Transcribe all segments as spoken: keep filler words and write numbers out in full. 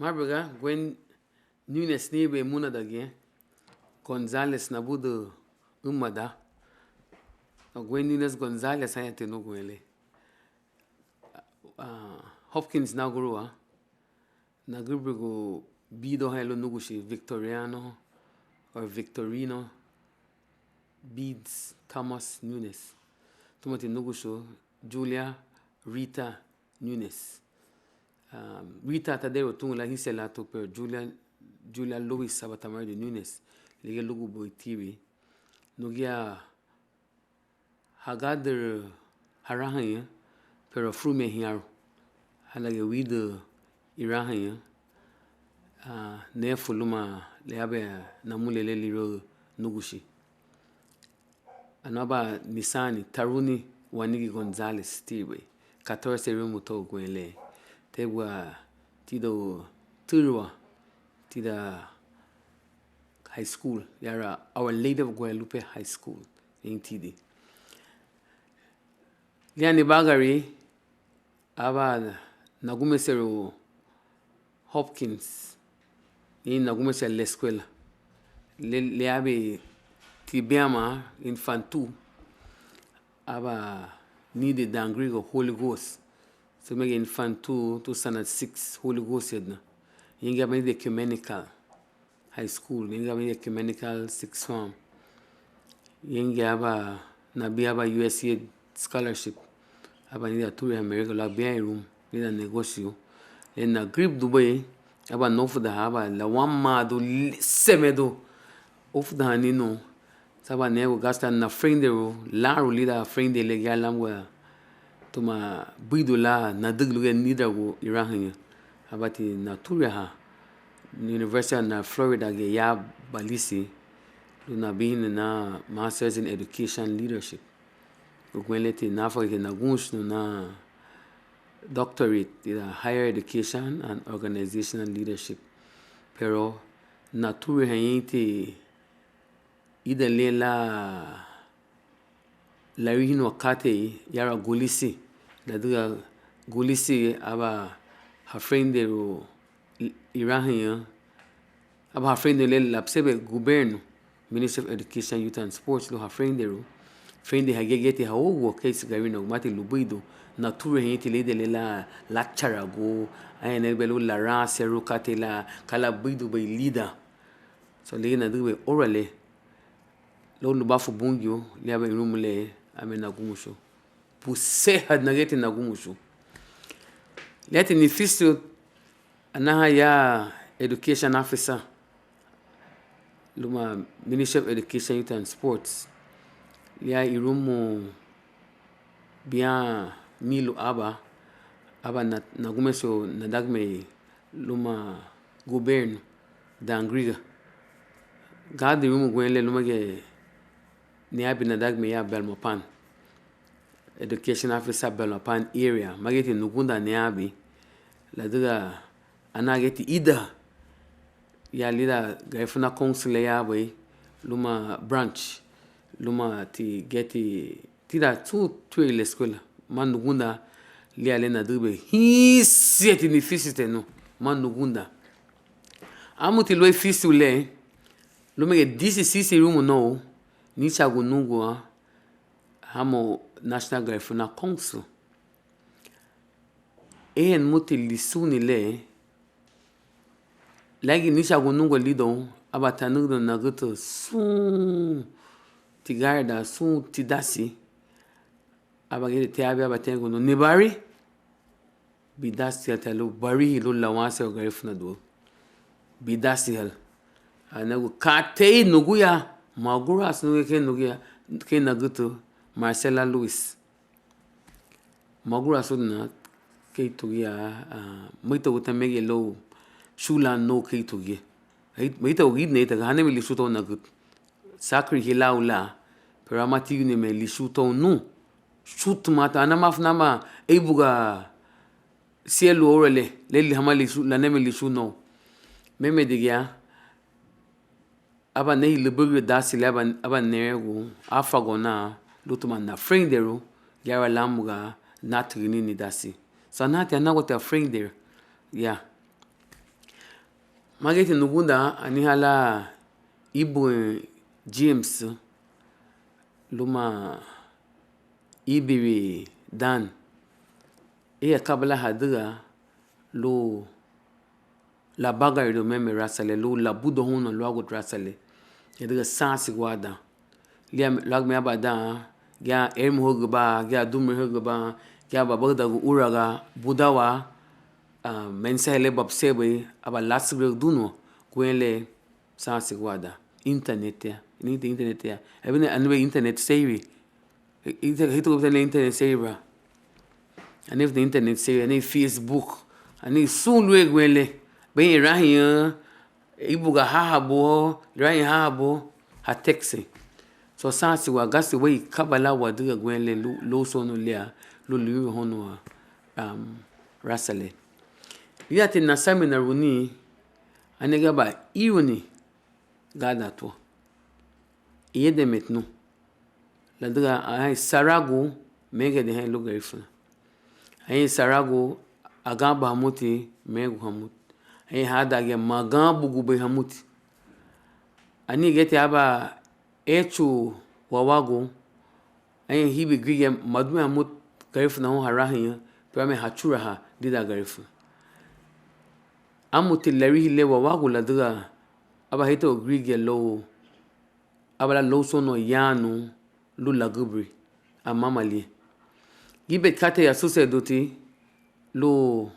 Mábuga Gwen Núñez nibei múnadagiñe, González nabudün ǘmada. Gwen Núñez González añati nuguya le. Ah, Hopkins nagurúa, nagübürigu bidoun haña lun núguchi Victoriano, or Victorino Bidz Thomas Núñez. Túmati núguchu Julia Rita Núñez. Ah, Rita taderu tungula hínsiñe lan tu, pero Julia, Julia Louis aba tamariñu Núñez. Ligía lúgubu tiri. Nugía hagadürü harahüñü, pero furumiñe hiñaru. Hálagiñe widü irahüñü, ah, nefu luma liabin namulen le Liráü Núguchi. Anu aban nisaani, Taruni Wanigi González tibei, catorce irumu to guenle. Tegua tidoun türüwa tidan high school, yara Our Lady of Guadalupe High School, ñein tidin. Liña nibagari, aba nagumeserun Hopkins, ñein nagumeserun leskuela. Le, liabin tibiama Infantu, aba nidin dan gürigia Holy Ghost. Sumegi Infantu, tu standard six, Holy Ghost yadna. Ñeingiñe aba nidin Ecumenical High School, ñeingiñe aba nidin Ecumenical Sixth Form. Ñeingiñe aba, nabiha aba U S A I D scholarship, aba nidin aturiaha Meriga luagu bián irumu lidan negosiu. Le nagiribudubei, aba narufudahan, aba lawamadun, lisemedun, arufudahani nun. Saba negu gasta nafurendeirun, laru lidan afurendeirei le, gala lámuga tuma buidu lan nadügün lun giñe níderagun irahüñü. Ábati naturiahan University of North Florida giñe ya Balisi, lun nabihina Masters in Education Leadership. Uguñe leti náfagati nagunsun na doctorate in Higher Education and Organizational Leadership. Pero naturiahañein ti ida liña lan larihiniwa katei yara Gulisi, ladüga Gulisi aba hafurendeirun irahüñü, aba hafurendeirun le labusebe gubiernu, Ministry of Education, Youth and Sports, lun hafurendeirun. Furendei hagía giñeti hawougua keisi Garinagu, mati lubuidun, naturiahañein ti lidan le lan lacharagun, añahein nebe lun laranserun katei lan, ka lan buidubei lidan. So, ligía nadügübei oura le lau lubafu Bungiu liabin irumu le, amen, nagumuchun. Busehati nageti nagumuchun. Liñati nifisiu anaha ya education officer luma Ministry of Education, Youth and Sports. Liña irumu bián milu aban, aba na-, nagumeserun nadagimei luma gubiernu dan gürigia. Gádürü irumu uguñe le lúmagiñe niabin nadagimei ya Belmopan. Education officer Belmopan area. Mágiñeti nugundan niabin, ladüga anageti ida ya lidan Garifuna Council le yabei luma branch, luma ti geti tidan sun tuéi leskuela, ma nugundan liña le nadügübei. Hínsiñeti nifisite nun, ma nugundan. Amuti luéi fisiu le, lúmagiñe disisisi irumu noun, níchagun nungua hamoun National Garifuna Council. Ehe numuti lisuni le, lagi níchagun nungua lidoun, aba tanügüdüna nagütü sun tigárada, sun tidasi, aba geti tiabin, aba tariñagun nun: Nibari? Bidasihali lun barihin lun lawanserun Garifunaduaü. Bidasihali. Anegu katei nuguya, magurasu nuguya kei nuguya, kei nagütü, Marcela Luis. Magurasu dina kei tuguya, ah, maritagu ta megei lau sun lan nou kei tuguya. Ai, maritagu gidina ita, haneme lichú to nagütü. Sakürihi lau la, pero ama tíguni me lichú to nun. Chutumata, ana mafunama éibuga sielu oura le, le hama lichú, laneme lichú nou. Meme digia, aba nehi lübügürü dasi le, aba, aba neregun áfaguna lun tuma nafurendeirun, gayara lámuga natürüni ni dasi. Sanati anaguati afurendeira, ya. Mágeti nugundan anihán lan íbugaña James luma íbiri Dan, ella kaba lan hadüga lun labagaridun meme raza le, lun labudoununa luagu raza le, ladüga sansigua dan. Lia luagu me aban dan, giñe eremuhóügüba, giñe adimurehóügüba, giñe babahüdagun úraga, budawa, ah, mensaje le babusenbei, aba lásügürügüdüniwa guenle sansigua dan. Internet ya, ni internet ya. Ebene anubei internet seiri. Internet, hitu internet seiri bra. Ani internet seiri, ani Facebook, ani sun luéi guenle. Beñe rahiña, ibuga hahabu, rahiña hahabu, ha text. So sansigua gasi wei kaba lan wadüga guenle lun, lun sonu lia, lun liuhonu, um, raza le. Lia ti nasaminaruni, anigi aban iruni gádaatua. Iedemetu nun. Ladüga anhein saragu mégedehaña lun Garifuna. Anhein saragu aganba hamuti, megu hamuti. Anhein hádangiñe maganbugubei hamuti. Anigi ti aban echu wawagu, anhein híbiri gürigia madimureha hamuti Garifuna houn harahüñü, pero ame hachuraha lidan Garifuna. Amuti larihi le wawagu ladüga aba heitaü gürigia lou, aba lan lou sonu yanu lun lagübüri, a mama liña. Gíbeti katei asusereduti lun,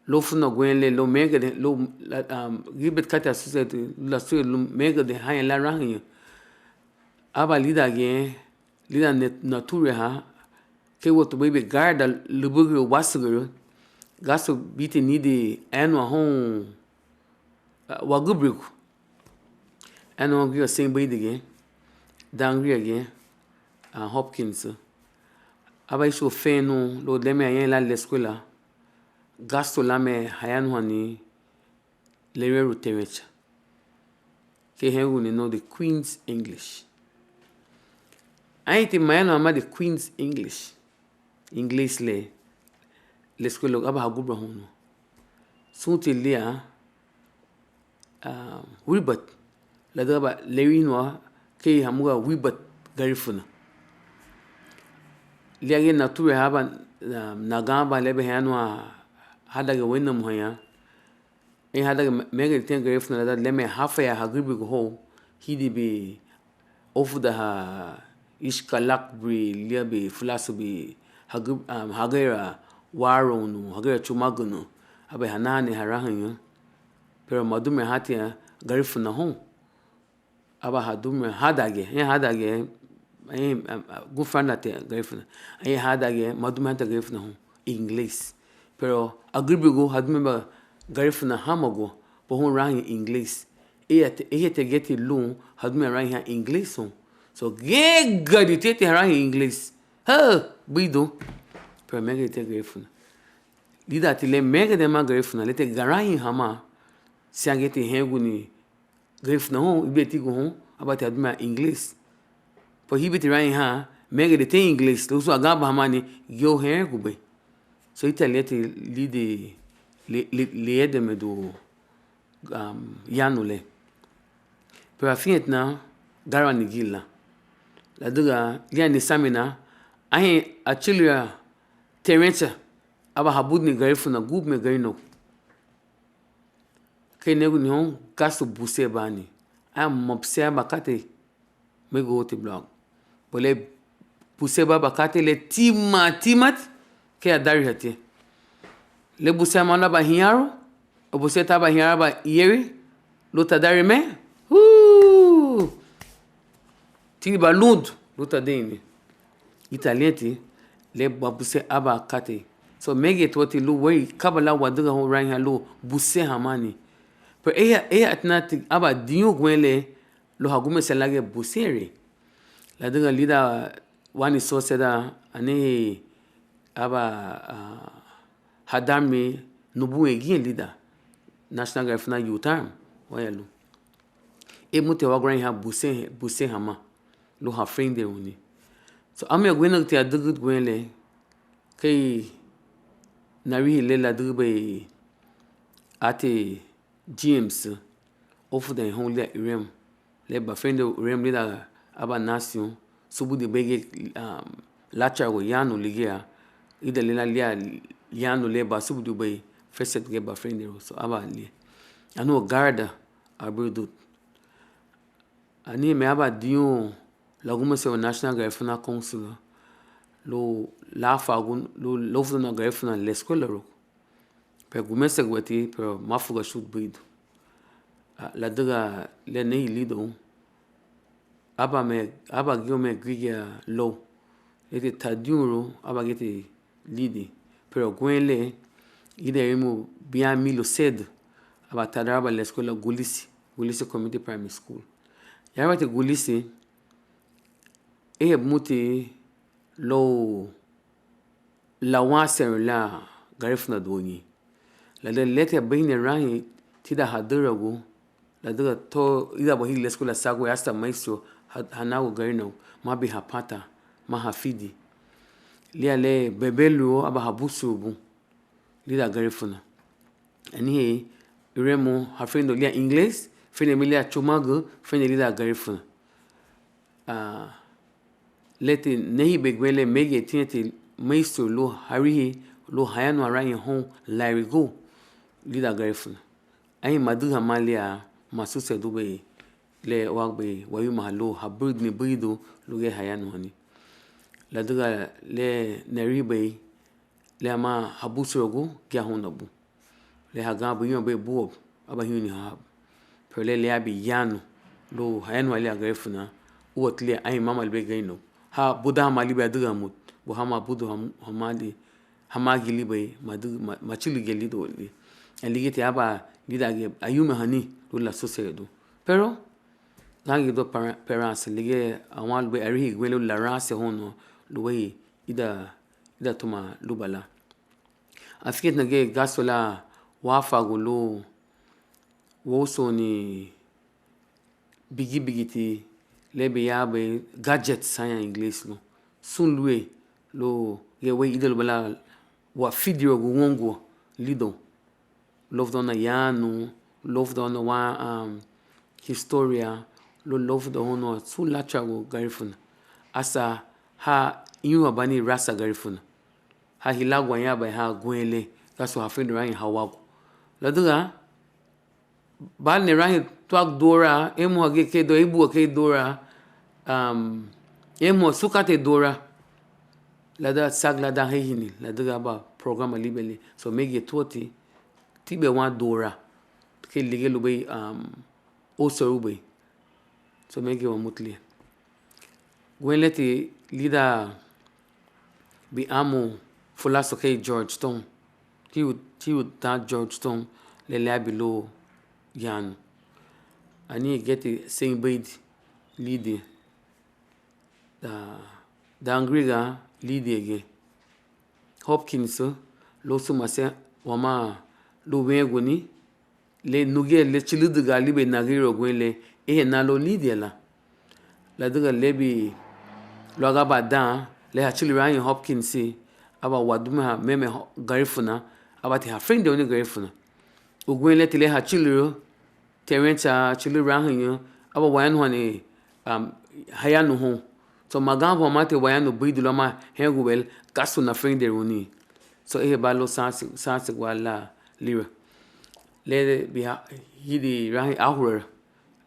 lun funa guenle, lun mégede, lun, la, am, gíbeti katei asusereduti lun lasuya, lun mégedehaña larahüñü. Aba lídangiñe, lidan ne, natureha, kei watu beibe garada lübügürü wásügürü, gasu biti nidin ayanuha houn, ah, wagübürigu. Ayanuha houn gürigia sein beidigiñe, dan gürigia giñe, ah, Hopkins. Aba íchugu fein nun luagu le me añahein lan leskuela, gasu lanme hayanuhani lererun terencha, kei heinguni nun di Queen's English. Anheinti mayanuha hamadi Queen's English, inglés le, leskuela, aba hagübüriha houn nun. Sunti liña, ah, wuribati, ladüga aba lerihinuha kei hamuga wuribati Garifuna. Liña giñe natureha aba, ah, naganba lebe hayanuha hádangiñe wéinamuhaña, anhein hádangiñe me, mégeitiña Garifuna ladüga le me háfayaha hagübürigu hou, hídin bi arufudaha ichkalakburi liabin fulasu bi hagü, ah, hageira warounu, hageira chumagünü, aba hanahani harahüñü. Pero madimureha hatiña Garifuna houn. Aba hadimureha hádangiñe, anhein hádangiñe, anhein, ah, ah, gunfuranda hatiña Garifuna. Anhein hádangiñe madimureha hatiña Garifuna houn, inglés. Pero agübürigu hadimureha Garifuna hamagua, pero houn rahüñü inglés. Éhati, éhati giñeti lun hadimureha rahüñü inglés houn. So, gegadi teti harahüñü inglés. Ha, buidu. Pero mégeitiña Garifuna. Lídanti le mégede hamá Garifuna, leti garahüñü hamá, siñá giñeti heinguni Garifuna houn, ibidiñetigu houn, abati hadimureha inglés. Pero híbeti rahüñü ha, mégedetiña inglés, lun sun aganba hamani, giñe heingubei. So ítara liñati lidin, li, li, liedemedun, um, yanu le. Pero afiñetina, gárwanigila. Ladüga liña nisaminan, anhein achülüra terencha, aba habudini Garifuna, gúbime Garinagu. Kei neinguni houn, gasu busén bani. Aya mabusén aban katei, meguti luagu. Bo le busén ba aban katei le tímatimati, kei adarihatiña. Le busén hamá lun aban hiñaru, o busén tan aban hiñaru aban eyeri, lun tadarime, uh, tiriba lundu, lun tadini. Ítara liñati, le babusén aban katei. So, mégeiwati lun wéiri kaba lan wadüga houn raiha lun busén hamani. Pero eha, eha atina ti aban diñu guenle lun hagumeserun lan giñe busén rei. Ladüga lidan wani soseda, ani aban, ah, hadarimi nubuñe giñe lidan National Garifuna Youth Arm, waya lun. E muti wagu raiha busén, busén hamá lun hafurendeiruni. So, ami aguinagüti adügüti guenle, kei narihin le ladügübei ati James, arufudaña houn lidan iremu, le bafurendeirun iremu lidan aban nasioun, subudi bei giñe, ah, lácharagun yanu ligía, ida liña lan lidan yanu le basubudibei, fesetu giñe bafurendeirun. So, aban liña, anúa gárada, aburudu. Anihein me aban diñu lagumeserun National Garifuna Council lun láfaagun, lun, lun lóufudagun Garifuna leskuelarugu. Pero gumeseguati, pero máfugachudu buidu. Ah, ladüga le ñeinhin lidoun, aba me, aba giñe me gürigia lóu. Leti tadiuru, aba giñeti lidin. Pero guenle, ida liña iremu bián milun sedü, aba tadaraba leskuela Gulisi, Gulisi Community Primary School. Yaraguati Gulisi, ehe bumuti lóu lawanserun lan Garifunaduni. Ladüga leti abeihini irahüñü tidan hadüragun, ladüga to ida bahili leskuela sagü asta maestro ha, hanagu Garinagu, mábin hapata, ma hafidi. Liña le bebelurun, aba habusurugun lidan Garifuna. Anihein iremu hafurendeirun liña inglés, furendeirun liña chumagü, furendeirun lidan Garifuna. Ah, leti ñeinhinbei guenle megei tiñeti maestro lun harihin, lun hayanuhan irahüñü houn lárigiñe lidan Garifuna. Anhein madügün hamá liña masuseredubei le uágubei wayumaha lun haburuduni buidu lun giñe hayanuhani. Ladüga le narihibei, le hamá habusuragun, giñe houn nabu. Le haganbun iñabei buabu, aba hiñuni habu. Pero le liabin yanu lun hayanuhan liña Garifuna, úati liña, anhein mama lubéi Garinagu. Ha buda hamá libei adüga hamuti, bu hama budu ham, hamali, hamagilibei, madu, ma, machülügiñe lidoun le. Ligíati aban lídangiñe ayumehani lun lasuseredun. Pero gangiduaü para, peransa, ligía awanlubei arihin guenle lun laranse houn lubéi ida, ida tuma luba lan. Afiñetina giñe gasu lan wáfaagun lun wóuseruni bigibigiti, lebeyabei gadgets, saña inglés lun. Sun luéi, lun giñe wéi ida luba lan wafidiruagun woungua lidoun. Lóufudagun yanu, lóufudagun wa, um, historia, lóufudagun sun lácharagun Garifuna. Asta ha iñuhabani rasa Garifuna. Ha hilaguañabaña ha guenle, gasu hafurendeirun irahüñü hawagu. Ladüga bali nirahüñü tuagu dura, emuha giñe kei dura, ibuga kei dura, um, emuha sun katei dura. Ladüga sagü lan dan heihini, ladüga aban programa libelin. So megei tuati, tibe wan dura. Kei ligía lubéi, um, óuserubei. So megei wamuti liña. Guenleti lidan biamu fulasu kei Georgetown, tiru, tiru dan Georgetown le liabin lun yanu. Anihein giñeti seinbeidi lidin, da, dan gürigia lidin giñe. Hopkins, lun sun masé wamá lun wénguni, le nuguya le chülüdüga libei nageirawagüñein le, ehe nan lun lidin lan. Ladüga lebi luagu aban dan le hachülürün Hopkins, aba wadimureha meme Garifuna, ábati hafurendeiruni Garifuna. Uguñe leti le hachülürün Terence, chülürün ánhaña, aba wayanuhani, um, hayanu houn. So maganbun hamati wayanu buidu lama henguwel gasu nafurendeiruni. So ehe ba lun sansi, sansigua lan lira. Le biha hidi rahi ahurara,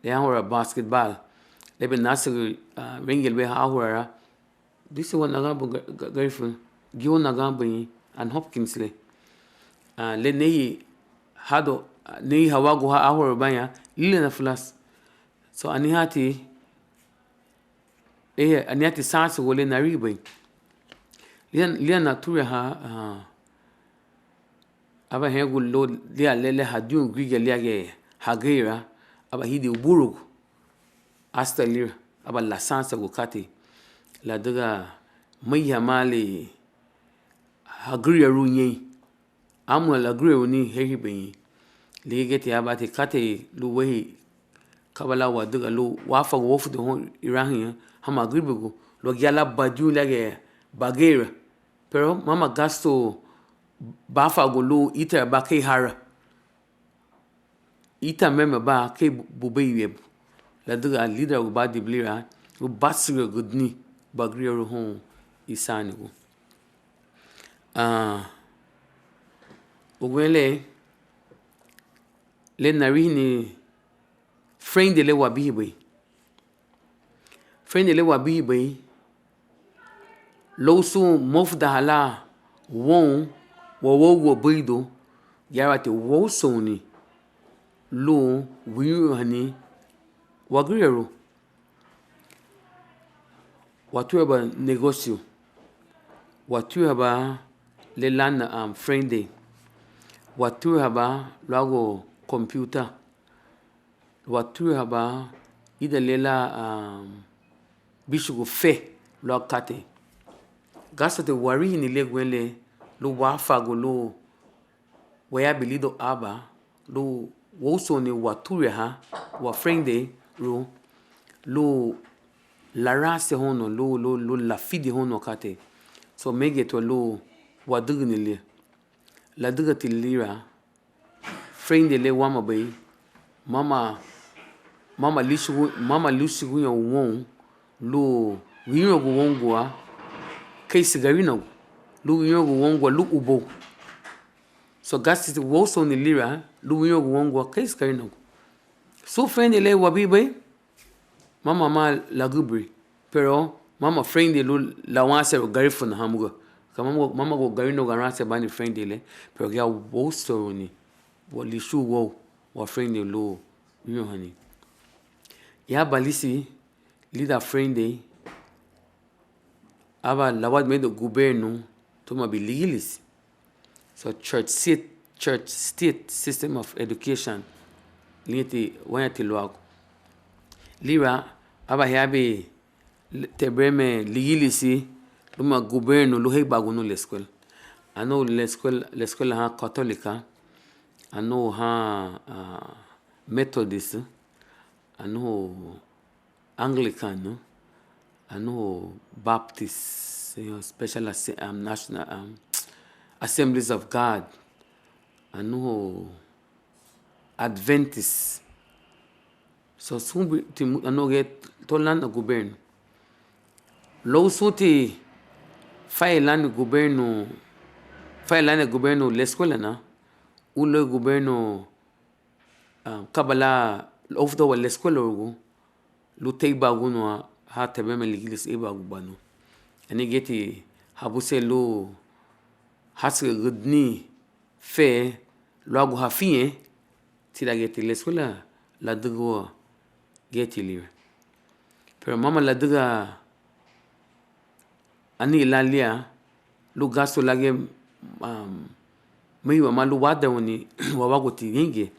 le ahurara basketball. Lebe nasi, ah, rengel be ahurara. Disi wa naganbun Ga-, Ga-, Garifuna, giñe wa naganbun an Hopkins le. Ah, le nehi hado, nehi hawagu ha ahurara baña, lile na fulasu. So anihati, eh, anihati sansigua le narihibei. Lian, lian naturiaha, ah, aba hengu lun lian le, le hadiun gürigia liña giñe hageira, aba hidi uburugu. Asta lira, aba lasansagun katei, ladüga meihamali hagüriarun ñein. Amu lagüriaruni heribei ñein. Ligía giñeti abati katei lun wehi kaba lan wadüga lun wafagun wafudun houn irahüñü, hama agüribugun luagu ya lan badiun liña giñe bageira. Pero mama gastu bafagun lun ítara ba kei hara. ítara meme ba kei bubéi webu, ladüga líderagubadibu lira lun básügüragüdüni bagüriaru houn isaanigu. Ah, uguñe le, le narihini furendei le wabihibei. Furendei le wabihibei, lun sun móufudahan lan woun wawougua buidu, gayaraati wóuseruni lun wiriwihani wagüriaru. Waturiahaba negocio, waturiahaba le lana, am, furendei, waturiahaba luagu computer, waturiahaba ida liña lan, am, bíchugun fe luagu katei. Gásati warihini le uguñe le lun wáfaagun lun wayabin lidoun aban, lun wóuseruni waturiahan wafurendeirun, lun laransehounun, lun, lun, lun lafidihounun katei. So, megeitua lun wadügüni lira. Ladügati lira, furendei le wámabei, mama, mama líchugu, mama líchuguñoun woun lun wiriñogun woungua keisi Garinagu, lun wiriñogun woungua lun ubóu. So, gásati wóuseruni lira lun wiriñogun woungua keisi Garinagu. Sun furendei le wabihibei, mama hamá lagüburi, pero mama furendei lun lawanserun Garifuna hamuga. Ka mama, mama Garinagu aranse bani furendei le, pero gayara wóuseruni, wa lichú wóu, wafurendei lun wiriñohani. Ya balisi lidan furendei, aba lawadimeidun gubernu túmabi ligilisi. So church state, church state system of education, liñati wéñati luagu. Lira, aba hiabin tebereme ligilisi luma gubernu lun héibaagun nun leskuela. Anúu leskuela, leskuela ha katólika, anúu ha, ah, Methodist, anúu Anglican, anúu Baptist, you know, Special Assem-, um, National, um, Assemblies of God, anúu Adventist. So, sunti mu-, anúu giñe to lánina gubernu. Luagu sunti fáyei lani gubernu, fáyei lani gubernu leskuelana, u luéi gubernu, ah, kaba lan arufudahóua leskuelarugu, lun téibaaguniwa ha tebereme ligilisi éibaagubalin. Ani giñeti habusen lun hásügüragüdüni fe luagu hafiñen tídangiñeti leskuela ladügüwa giñeti lira. Pero mama ladüga anihán lan lira lun gastu lan giñe, um, méiwa hamá lun wádaruni wawaguti ñéingiñe.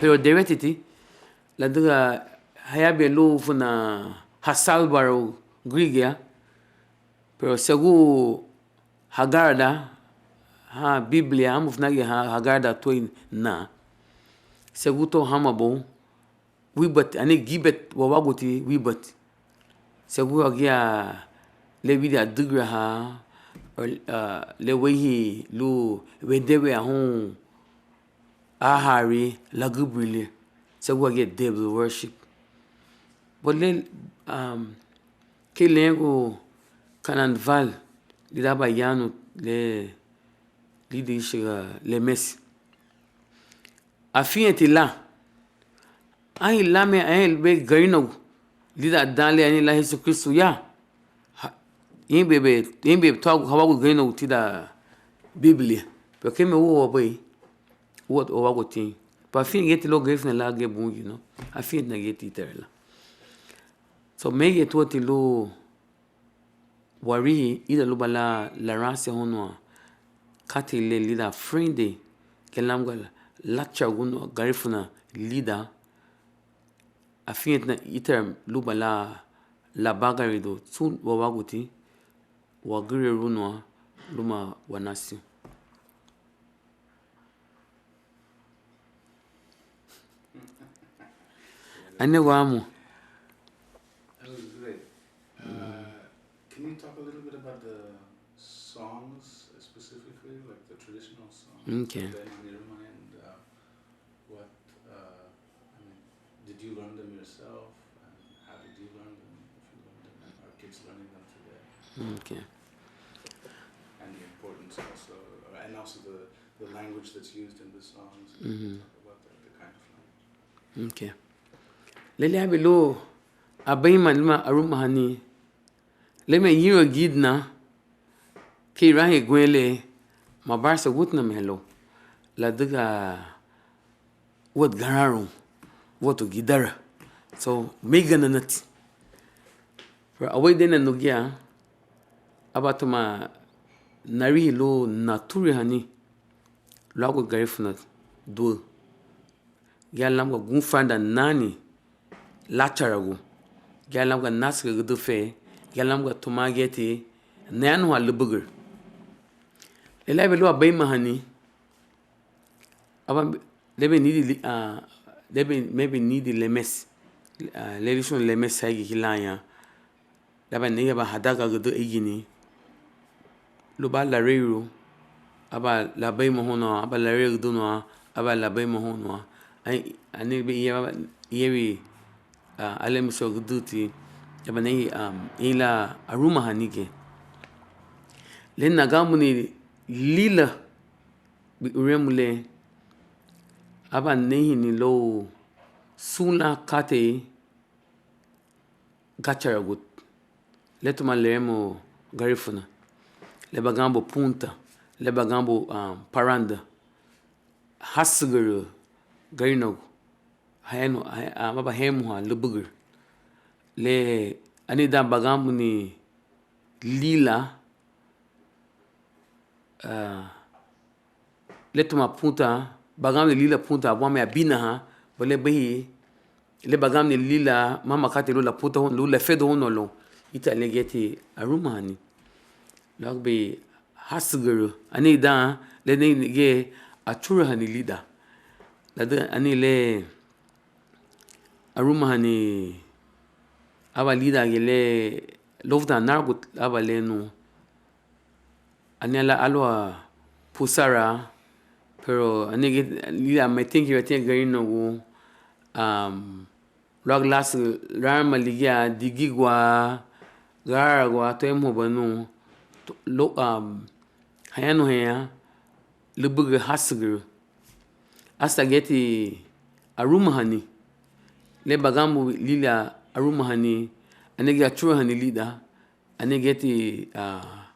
Pero derétiti, ladüga hayabin lun funa hasalbarun gürigia, pero según hagarada ha Bíbülia, amu funagia ha-, hagarada tuéi nan, según to hámaboun, wíbati, ani gíbeti wawaguti wíbati. Según wagía le wídin adügüraha, ah, le wéihin lun wedewehan houn áhari lagübüri le, según wagía devil worship. But le, um, kei leñagun carnaval lidan aban yanu le, lidin íchiga lemesi. Afiñeti lan. Anhein lanme, anhein lubéi Garinagu lidan dan le ani lan Hesukrístu ya, ha, ñeinbei, ñeinbei tuagu hawagu Garinagu tidan Bíbülia. Pero keime ua wabéi, ua wawaguti. Pero afiñeti giñeti luagu Garifuna lan giñe Bungiu, no? Afiñetina giñeti ítara lan. So, mégeitiwa ti lun warihin ida luba lan laransehounua katei le lidan furendei, kei lámuga láchaguniwa Garifuna lidan. Afiñetina ítara luba lan labagaridun sun wawaguti, wagüriaruniwa luma wanasiun. Ani wamu. That was great. Uh, can you talk a little bit about the songs specifically, like the traditional songs? Okay. And then on your mind, uh, what, uh, learn them yourself, and how did you learn them, if you learned them, and are kids learning them today? Okay. And the importance also, and also the, the language that's used in the songs. Mm-hmm. Talk about the, the kind of language. Okay. Le liabin lun abeimani luma arumahani, le me yiragidina, kei irahüñü guenle, mabarusagutina meha lun, ladüga úati garanrun, úati gidara. So, mégana nati. Pero aweidena nugia, aba tuma narihin lun naturahani luagu Garifuna Duaü. Gala lámuga gunfuranda nani lácharagun, gala lámuga násügüragüdün fe, gala lámuga tuma giñeti nayanuhan lübügürü. Le liabin lun abeimahani, aba, lebe nidin li-, ah, lebe, mebe nidin lemesi, ah, le lichun lemesi hagiki laña, laba negi aba hadagagüdün éigini, luba lareirun, aba labeimahóun, aba lareiragüdüniwa, aba labeimahóun. Ani, ani be iye, iyewi, ah, alemisuragüdüti, aba negi, ah, ñein lan arumahani giñe. Le naganbuni lila, bi uremu le, aba nehini luagu sun lan katei gácharaguti. Le tuma leremu Garifuna, le baganbun punta, le baganbun, ah, paranda, hásügürü Garinagu, henu, ah, aba hemuha lübügürü. Le anihán baganbuni lila, ah, le tuma punta, baganbuni lila punta, abuame abinaha, ba le beihi, le baganbuni lila, mama katei lun lapunta houn, lun lefedu houn lun, ítara liña giñeti arumahani. Luagu bei hásügürü, anihán, le negi achurahani lidan. Ladüga ani le arumahani, aba lidan giñe le, lóufudahan naragu aba le nun. Anihán lan áluaha pusara, pero ani giñe lidan meteingiratiña Garinagu, am, luagu lasu, rarama ligía, digigua, gararagua, to emuhaba nun, to, lo, am, hayanuhaña lübügürü hásügürü. Asta giñeti arumahani, le baganbun lila arumahani, ani giñe achurahani lidan, ani giñeti, ah,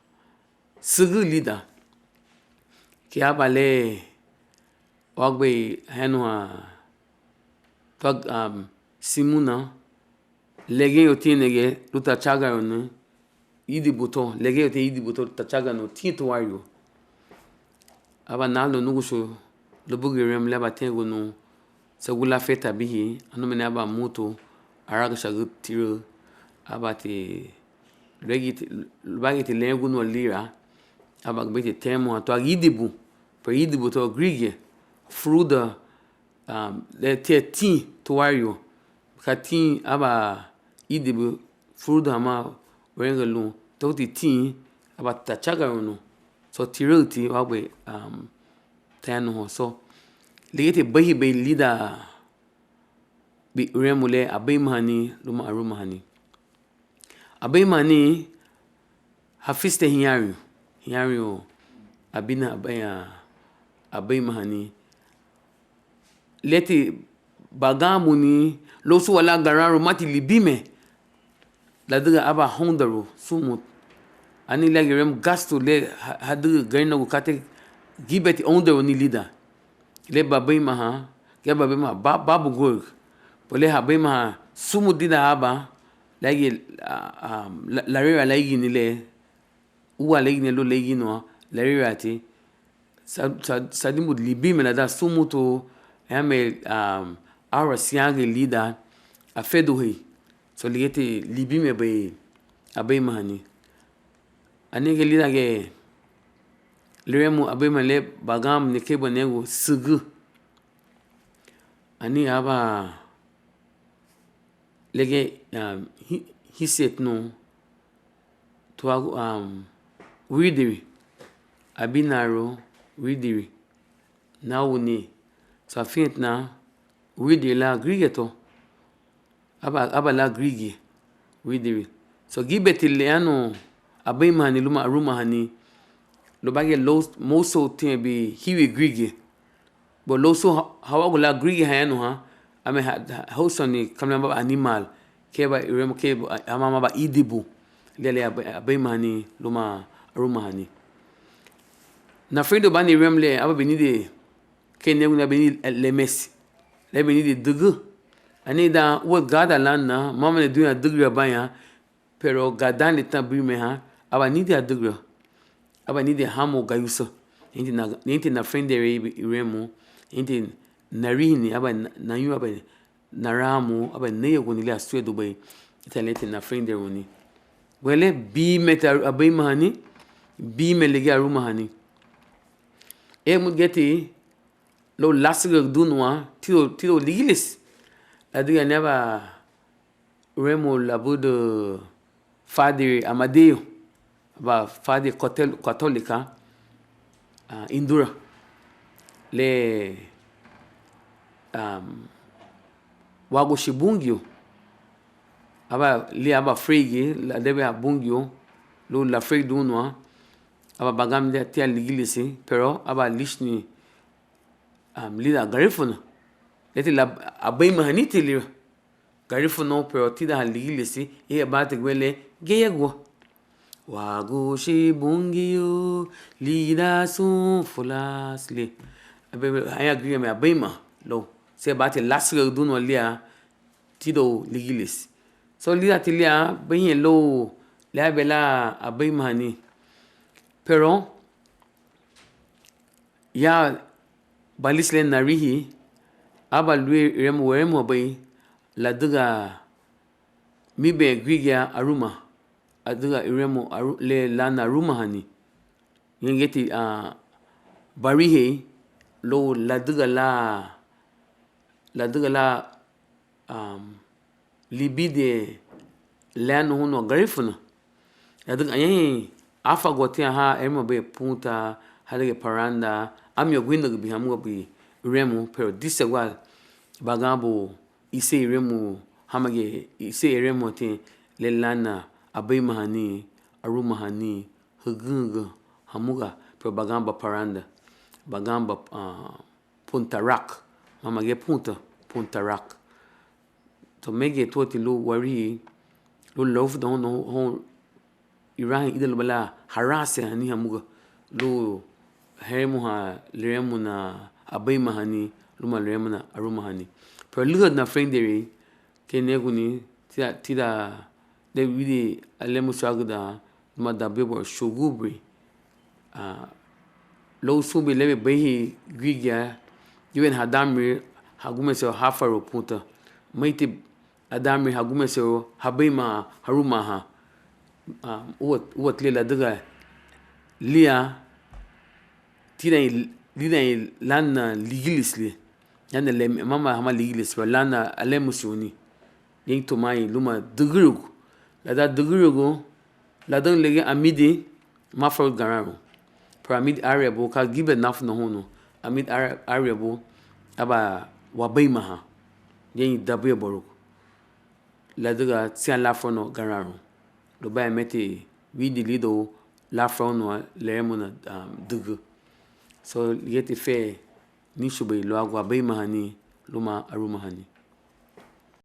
sügǘ lidan. Kei aban le uágubei hayanuha tuag, am, simuna, legeñu tiña nege lun tachagarunu idibu to, legeñu tiña idibu to tachagarunu tiña tuwariwa. Aba nalu núguchu lubügürü leremu le aba tiñagunu según lan feta bihin, anumeni aban mutu aragüchagü tiraü, ábati luéigiñeti, lubaragiñeti lerengúniwa lira, ábati temuha tuag idibu, pero idibu to gürigia, furuda, am, le tiña tin tuwariwa, ka tin aban idibu furuda hamá werenga lun, to ti tin aban tachagarunu, so tiraüti uágubei, am, tayanuha. So ligíati beihibei lidan bi uremu le abeimahani luma arumahani. Abeimahani hafiste hiñariñu, hiñariñu abina, abei-, abeimahani. Leti baganbuni lun súnwandan garanrumati libime, ladüga aban hóundarun sun mutu. Ani le giñe leremu gastu le ha-, hadügün Garinagu katei, gíbeti óundaruni lidan. Le babeimahan, ge babeimahan ba-, babuguarügü. Pero le habeimahan sun mutu lidan aban, le giñe, a, a, la-, lareira leigini le, úa leigini lun leiginuwa, lareirati, sa-, sa-, sadimurein libime ladan sun mutu, ayame, am, aura siñagei lidan, afeduhei, so ligíati libimebei abeimahani. Ani giñe lídangiñe leremu abeimahani le baganbuni kei banegu sügǘ. Ani aban lege, am, hi-, hínsiñetinu tuagu, am, widiri, abinarun widiri, nauni, so afiñetina widiri lan gürigia to, aba, aba lan gürigia, wídiri. So, gíbeti liñanu abeimahani luma arumahani, lubaragiñe lou, mousou tiña bi híwi gürigia. Bo lou sun ha-, hawagu lan gürigia hayanuhan, ame ha-, ha-, houseruni kamina aban animal, kei aban iremu, kei aban, a-, aban, aban idibu, liña le abe-, abeimahani luma arumahani. Nafurendeirubani iremu le, aban binidiñe, kei néguni, aban binidiñe lemesi, le binidiñe dügü. Ani dan úa gada lánina, mama niduhe adügürabaña, pero gadaanle tan buri meha, aba nidin adügüra, aba nidin hamu gayusa. Ñeinti na-, ñeinti nafurendeirei iremu, ñeinti narihini, aba na-, nañu, aba naramu, aba néyaguni le asusedubei, ítara liña ti nafurendeiruni. Guale, bímeti a-, abeimahani, bíme ligía arumahani. E mutu giñeti, lau lásügüragun duna tidoun, tidoun ligilisi. Ladüga ni aban iremu labudün Fádiri Amadeu, aban fádiri katóli-, katólika, ah, indura, le, am, Wáguchi Bungiu, aba, liña aban freigi, ladüga Bungiu, lun lafureidúniwa, aba baganbadi tidan ligilisi, pero aba líchuguni, am, lidan Garifuna. Leti la, abeimahaniti lira. Garifuna, pero tidan ligilisi, iha bati guele geyegua. Wáguchi Bungiu lidan sun fulasu le. Abe, aña gürigia me abeimaha lau. Se bati lásügürügüdünu liña tidoun ligilisi. So, lídanti liña, beihiñe lau, liña be lan abeimahani. Pero, ya balisi le narihin, aba luéi iremu weremuhabei, ladüga míbei gürigia aruma, ladüga iremu aru-, le lánina arumahani. Ñeinti giñeti, ah, barihei, lau ladüga lan, ladüga lan, am, libidiñe leanu houn Garifuna. Ladüga añahein áfaagua tiña ha eremuhabei punta, hádangiñe paranda, ámuñegueinagübi hamuga buri iremu, pero dísegua baganbun iseri iremu, hama giñe iseri eremuhatiña le lánina abeimahani, arumahani, hügühügü hamuga, pero baganbun paranda, baganbun, ah, Punta Rock, mama giñe punta, Punta Rock. To megei tuati lun warihin, lun larufudahan houn, houn irahüñü ida luba lan haransehani hamuga, lun heremuhan leremuna abeimahani, luma leremuna arumahani. Pero lühadi nafurendeirei, kei néguni, tidan, tidan, le widin alemusuagüda, luma dabuyaba suguburi, ah, lau sunbei lebe beihin gürigia, gibe hadaamuri hagumeserun háfarou punta. Meiti adaamuri hagumeserun habeimahan, harumaahan. Ah, úa, úati le ladüga liña, tidan, lidan lánina ligilisi le. Lánina le, mama hamá ligilisi, pero lánina alemusuruni. Ñeinti tumai luma dügürugu. Ladan dügürugu, ladüga ligía amidi, máfarudun gararun. Pero amidi áriebu, ka gibe náfuna houn, amidi árie-, áriebu, aba wabeimahan. Ñeinti dabuyabarugu. Ladüga siñá láfuranu gararun. Lubañameti widin lidoun láfuranu leremuna, ah, dügü. So, ligíati fe níchubei luagu abeimahani luma arumahani.